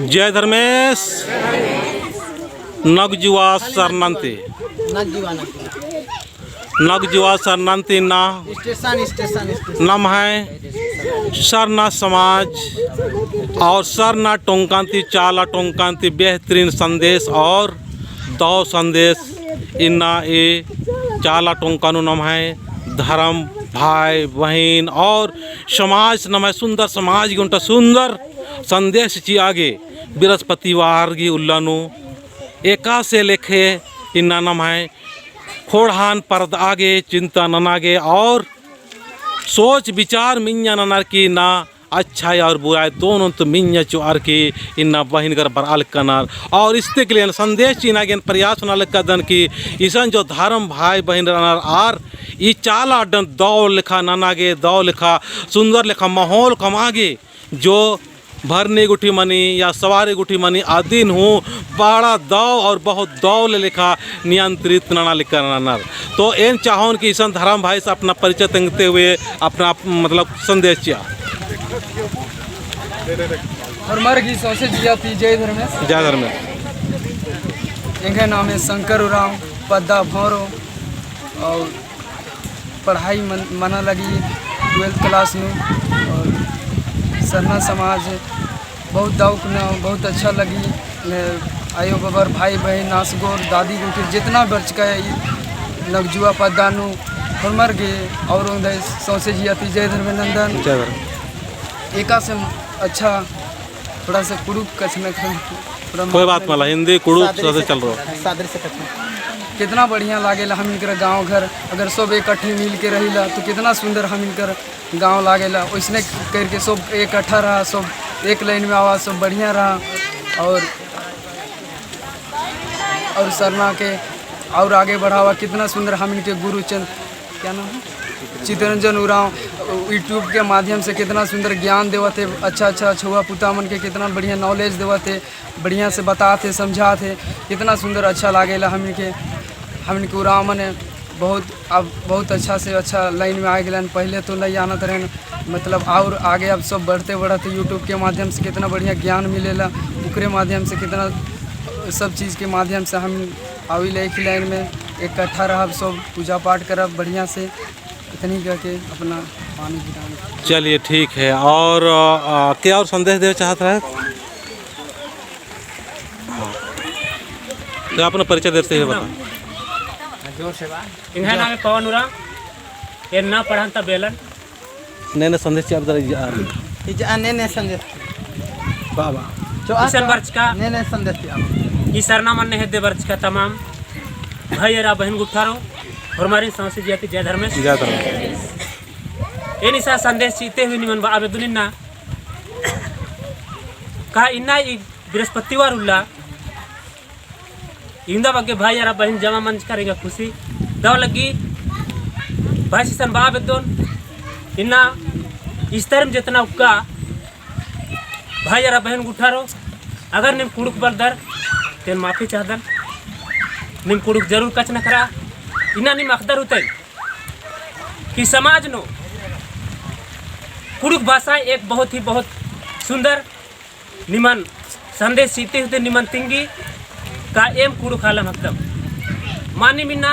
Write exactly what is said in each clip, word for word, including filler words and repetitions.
जय धर्मेस। नगजुआ सरनन ती। नगजुआ, नगजुआ। नगजुआ सरनन ती ना। स्टेशन, स्टेशन, स्टेशन। नम्है सरना समाज और सरना टोंकन ती, चाला टोंकन ती बेहतरीन संदेश और दव संदेश इन्ना ए चाला टोंका नू नम्है धर्म भाई बहिन और समाज, नम्है सुंदर समाज गे ओन्टा सुंदर संदेश चिआ गे बृहस्पतिवार गही उल्ला नू एकासे लेखे इन्ना नम्है ख़ोंड़हान परदआ गे, चिंता नना गे और सोच विचार मइय्याँ ननर की ना अच्छाई और बुराई दोनों तो मइय्याँ चिओर की इन्ना बहिन गर बरआ लक्कनर। और इस्ते के लिए संदेश चिअना गे एन प्रयास नना लक्कदन कि इसन जो धर्म भाई बहिन रअनर आर ई चाला अड्डन दव लेखा नना गे, दव लेखा सुंदर लेखा माहौल कमआ गे, जो भरनी गुट्ठी मनी या सवारी गुट्ठी मनी अदिन हूँ बड़ा दव और बहुत दव ले लेखा नियंत्रित नना लेखा ननर। तो एन चाहोन कि इसन धर्म भाई से अपना परिचय तेंगते हुए अपना, मतलब, संदेश चिआ। होरमर गही सौंसे जिया ती जय धर्मेस। जय धर्मेस। एंग्है नामे शंकर उराँव, पद्दा भौंरो, और पढ़ाई मन-, मना लगी twelfth class नू, और सरना समाज बहुत दौक ना, बहुत अच्छा लगी। ने आयो बबर, भाई बहिन, आसगोर, दादी गुट्ठी, जितना बरचका है ई नगजुआ पद्दा नू, होरमर गे और ओंगदय सौंसे जिया ती जय धर्मेस नंदन। जय धर्मेस। एकासे अच्छा, थोड़ा सा कुँड़ुख़ कछनखरन, थोड़ा कोई बात मला, हिंदी कुँड़ुख़ सादरी से से चल रहो। सादरी से कछनखरन। कितना बढ़िया लागेला हमिनकर गाँव घर, अगर सब एकट्ठे मिल के रहिला तो कितना सुंदर हमिनकर गाँव लागेला। ओइसने करके सब एकट्ठा रहा, सब एक line में आवा, सब बढ़िया रहा और, और सरना के और आगे बढ़ावा। कितना सुंदर हमिनके गुरु चंद, क्या नाम है? चितरंजन उराँव YouTube के माध्यम से कितना सुंदर ज्ञान देवत है, अच्छा अच्छा छउवा पुता मन के कितना बढ़िया knowledge देवत है, बढ़िया से बतात है, समझात है, कितना सुंदर अच्छा लागेला हमिनके, हमिनके उराँव मन है। बहुत, अब बहुत अच्छा से अच्छा line में आ गेलन। पहले तो नहीं जानत रहन, मतलब, और आगे अब सब बढ़ते बढ़ते YouTube के माध्यम से कितना बढ़िया ज्ञान मिलेला, ओकरे माध्यम से कितना सब चीज़ के माध्यम से हम आवी ले एक ही line में इकट्ठा रहब, सब पूजा पाठ करब बढ़िया से। इतनी कह के अपना पानी गिराने। चलिए, ठीक है। और, अ, अ, क्या और संदेश देना चाहत रहे? हाँ। तो अपना परिचय देते हुए बताओ। जोर से बा। एंग्है नामे पवन उराँव, एन ना पढ़न ता बेलन। ने ने संदेश चिआ बदल इजा। इजा ने ने संदेश। बा बा। जो इसन बरचका। ने ने संदेश चिआ। ई सरना मन्ने हेद्दे बरचका तमाम भाई अरा बहिन गुट्ठारो, होरमारिन सौंसे जिया ती जय धर्मेस। जय धर्मेस। एन इसन संदेश चिते हुए निमन बआ बेद्दन इन्ना। का इन्ना ई बृहस्पतिवार उल्ला इवंदा बग्गे भाई अरा बहिन जमा मंजकर एंगा खुशी दव लग्गी। भाई इसन बआ बेद्दन इन्ना इस्तारिम जेतना उक्का भाई अरा बहिन गुट्ठारो, अगर नीम कुँड़ुख़ बलदर तेन माफी चाहदन। नीम कुँड़ुख़ जरूर कछनखरआ। इन्ना नीम अख़दर हुतई कि समाज नू कुँड़ुख़ भाषा एक बहुत ही बहुत सुंदर निमन संदेश चिते हुते निमन तिंगी का एम कुँड़ुख़ आलम हकदम। मानिम इन्ना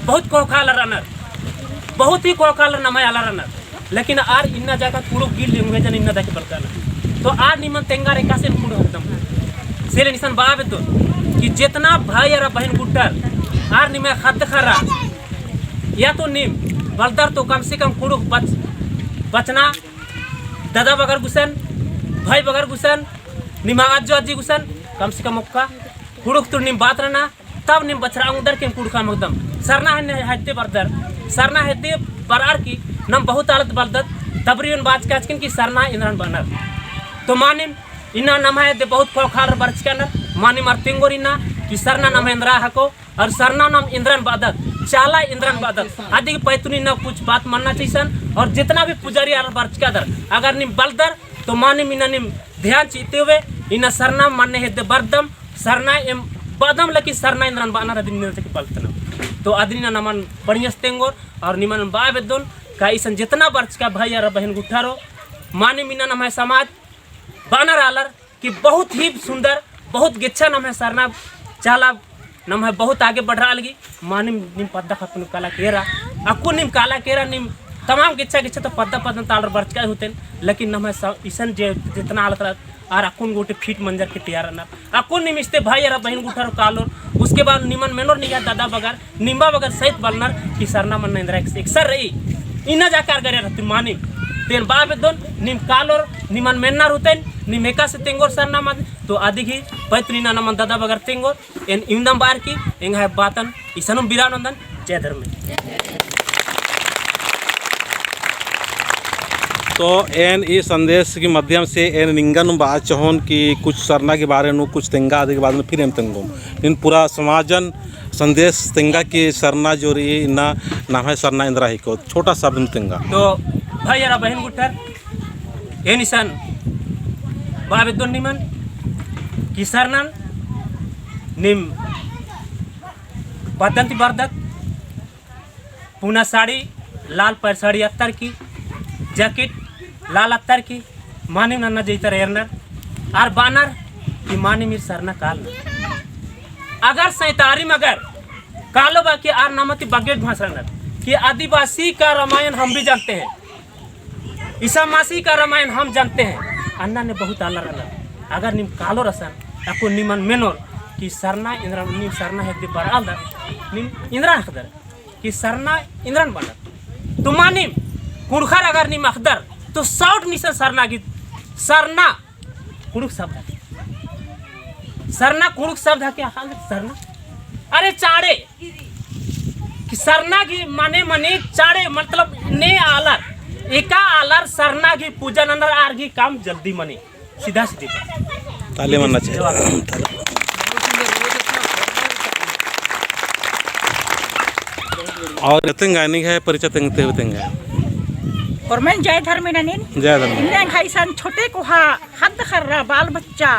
बहुत ख़ोख़ा आलर रअनर, बहुत ही ख़ोख़ा आलर नम्है आलर रअनर, लेकिन आर इन्ना जाका कुँड़ुख़ गही language अन इन्ना जाके बलदनर। तो आर निमन तेंगार एकासे एम कुँड़ुख़ हकदम। से ले इसन बआ बेद्दन कि जेतना भाई अरा बहिन गुट्ठर आर निम्है ख़द्द ख़र्रा या तो नीम बलदर तो कम से कम कुँड़ुख़ बच-, बचना ददा बगर गुसन, भाई बगर गुसन, निम्है अज्जो अज्जी गुसन, कम से कम ओक्का कुँड़ुख़ तुड़ नीम बात रअना, तब नीम बछरआ ओंगदर कि एम कुँड़ुख़ आलम हकदम। सरना हेद्दे बरदर, सरना हेद्दे बरअर की नम बहुत आलत बलदत, तबरियन बाचका चिकन कि सरना एन्दरन बअनर। तो मानिम इन्ना नम्है हेद्दे बहुत ख़ोख़ा आलर बरचका रअनर, मानिम आर तेंगोर इन्ना कि सरना नम्है एन्दरा हको, और सरना नम एन्दरन बअदत, चाला एन्दरन बअदत, अदिगे पैतुन इन्ना कुछ बात मन्ना चिसन, और जितना भी पुजारी आर बरचका रअदर, अगर नीम बलदर, तो मानिम इन्ना नीम ध्यान चिते हुए, इन्ना सरना मन्ने हेद्दे बरदम, सरना एम बअदम लगी सरना एन्दरन बअनर अदिन इन्ना चिके बलदनम। तो अदिन इन्ना नमन बढ़िया से तेंगोर, और निमन बआ बेद्दन, का इसन जितना बरचका भाई अरा बहिन गुट्ठारो, मानिम इन्ना नम्है समाज बअनर आलर, कि बहुत ही सुंदर, बहुत गेच्छा नम्है सरना चाला नम्है बहुत आगे बढ़रआ लगी। मानिम नीम पद्दा ख़क्खो नीम काला केरा, अक्कुन नीम काला केरा, नीम तमाम गेच्छा गेच्छा तो पद्दा पद्दा तालर बरचका हुतेन, लेकिन नम्है स-, इसन जे जितना आलर रअदर आर अक्कुन गूटी fit मंजर के तैयार रअनर। अक्कुन नीम इस्ते भाई अरा बहिन गुट्ठर कालोर, उसके बाद निमन मेनोर निंग्है दादा बगर, निम्बा बगर सहित बलनर कि सरना मन्ना एन्दरा एकसर रई। इन्ना जाकर आर गर रहती मानिम। तेन बआ बेद्दोन नीम कालोर, निमन मेन्नर हुतेन, नीम एकासे तेंगोर सरना मन्ना, तो अदिगही पैतरी ना नमन दादा बगर तेंगोर, एन इवंदम बअर की, एंग्है बातन इसनुम बिरान ओन्दन। जय धर्मेस। तो एन ई संदेश के माध्यम से एन निंगन बआ चहोन कि कुछ सरना के बारे नू कुछ तेंगा, अदि के बाद में फिर एम तेंगोम। नीन पूरा समाजन संदेश तेंगा कि सरना जो रई इन्ना नम्है सरना एन्दरा हिको, छोटा शब्द में तेंगा। तो भाई अरा बहिन गुट्ठर, एन इसन बआ बेद्दोन निमन कि सरनन नीम पद्दन ती बरदत, पुना साड़ी, लाल पैर साड़ी अत्तर की, जैकेट लाल अत्तर की, मानिम नन्ना जैतर एरनर, आर बअनर कि मानिम ईर सरना कालनर। अगर सैंतारिम अगर कालो बा कि आर नमा ती बग्गे भाषा रअनर कि आदिवासी का रामायण हम भी जानते हैं, ईसा मसीह का रामायण हम जानते हैं। अन्ना ने बहुत आलर रअनर। अगर नीम कालोर असन, अक्कुन निमन मेनोर कि सरना एन्दरा, नीम सरना हेद्दे बरआलदर, नीम एन्दरा अख़दर कि सरना एन्दरन बअनर। तो मानिम कुँड़ुख़र अगर नीम अख़दर, तो short mission सरना गही, सरना कुँड़ुख़ शब्द है। सरना कुँड़ुख़ शब्द है क्या? हाँ, सरना। अरे चाड़े कि सरना गही माने मनी चाड़े, मतलब ने आलर, एका आलर सरना गही पूजा ननर आर गही काम जल्दी मनी, सीधा सीधी बात। ताली मन्ना चाहिए। जवाब। और तेंगा निंग्है परिचय तेंगते हुए तेंगा। और मैं जय धर्मेस ननीन। जय धर्मेस। इन्ने एंग्है इसन छोटे कोहा ख़द्द ख़र्रा बाल बच्चा,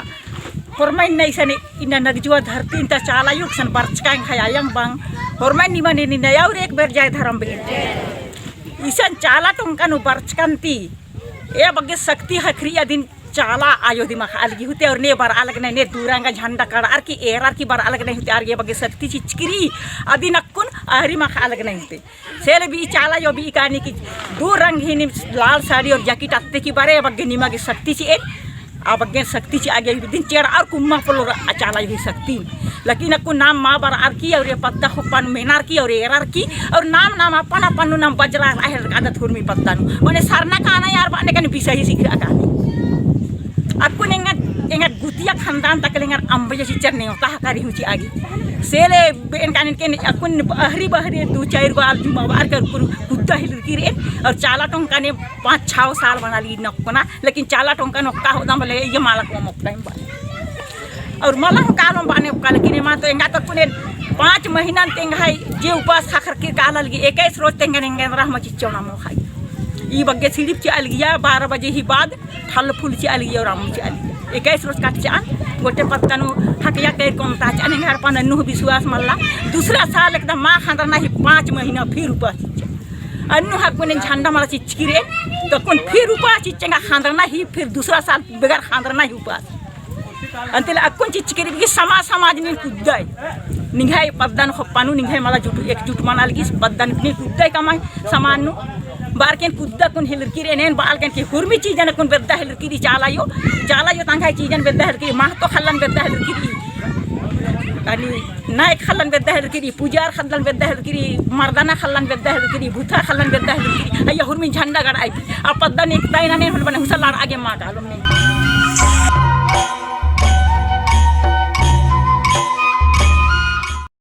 होरमर इन्ना इसन इन्ना नगजुआ धरती ता चाला अयो एकसन बरचका एंग्है आयंग बंग, होरमर निमन इन्ना अयो और एक बेर जय धर्म बई। इसन चाला टोंका नू बरचकन ती ए बग्गे शक्ति ख़क्खरई अदिन चाला अयो दिम अख़आ लगी हुते और ने बरआ लगनय, ने दू रंगा झंडा कड़ार की एरार की बरआ लगनय हुते, आर गे बग्गे शक्ति चिच्चकी रई अदिन अक्कुन अहरी मा अख़आ लगनय हुते। सेले बई चाला अयो बई कानी कि दू रंग ही नीम लाल साड़ी और जैकेट अत्ते की बरे, बग्गे निमा गे शक्ति चिएन, आ बग्गे शक्ति चिआ गे बिदिन चेड़ और कुम्मा पोल्लोर आ चाला अयो ही शक्ति। लेकिन अक्कुन नाम मा बरआर की और ए पद्दा ख़ोप्पा नू मेनार की और एरार की और नाम नाम अपन अपन नू नाम बजरा अहर आदत हुरमी पद्दा नू। मने सरना काना आर बअने कने बिसा ही सिखा कानी। अक्कुन एंगा, एंगा गुतिया खानदान तक ले एंगा अम्बे चिच्चर नेवता हकारी हूँ चिआ गे। सेले बेन कानिन के अक्कुन अहरी बहरी दू चार गो आल जुमा बार कर कुरु कुद्दा हिलरकी रई और चाला टोंका ने पाँच छाव साल बना ली नक्कोना, लेकिन चाला टोंका नोक्का होदम बोले ये माला को मोक्का बा। और मला हूँ कालोम बअने ओक्का, लेकिन एमा तो एंगा तो कुने पाँच महीना तेंगा है जे उपास ख़क्खरकी काला लगी, इक्कीस रोज तेंगा एंगा रहमा चिच्चोना मोख़ाई। ई बग्गे सिड़िप चिआ लगिया, बारह बजे ही बाद फल फूल चिआ लगिया और अम्म चिआ लगिया। इक्कीस रोज काट चिआन, गोटे पत्ता नू हकया कर कोन ता चिआन, एंगा हर पन अन्नु विश्वास मल्ला। दूसरा साल एकदम मा ख़ंदरना ही पाँच महीना फिर उपास चिच्चा। अन्नु हकुने झंडा मला चिच्चकी रई, तो कुन फिर उपास चिच्चा एंगा ख़ंदरना ही, फिर दूसरा साल बेगर ख़ंदरना ही उपास। अन्ते ले अक्कुन चिच्चकी रई कि समाज, समाज नीन कुद्दय। निंग्है पद्दन ख़ोप्पा नू, निंग्है मला जुट, एकजुट मना लगी, पद्दन नीन कुद्दय कमाय समाज नू। बार केन कुद्दा कुन हिलरकी रई, एन बाल केन कि हुरमी चीजन कुन बेद्दा हिलरकी रई चाला अयो। चाला अयो तंग्है चीजन बेद्दा हिलरकी रई, महतो ख़ल्लन बेद्दा हिलरकी रई। अनि नायक ख़ल्लन बेद्दा हेलरकी रई, पुजार ख़ल्लन बेद्दा हेलरकी रई, मर्दाना ख़ल्लन बेद्दा हेलरकी रई, भूथा ख़ल्लन बेद्दा हेलरकी रई। अइय्या हुरमी झंडा गड़ाई की। आ पद्दन एकता इन्ना ने होले बने हुसा लड़आ गे मा कालोम ने।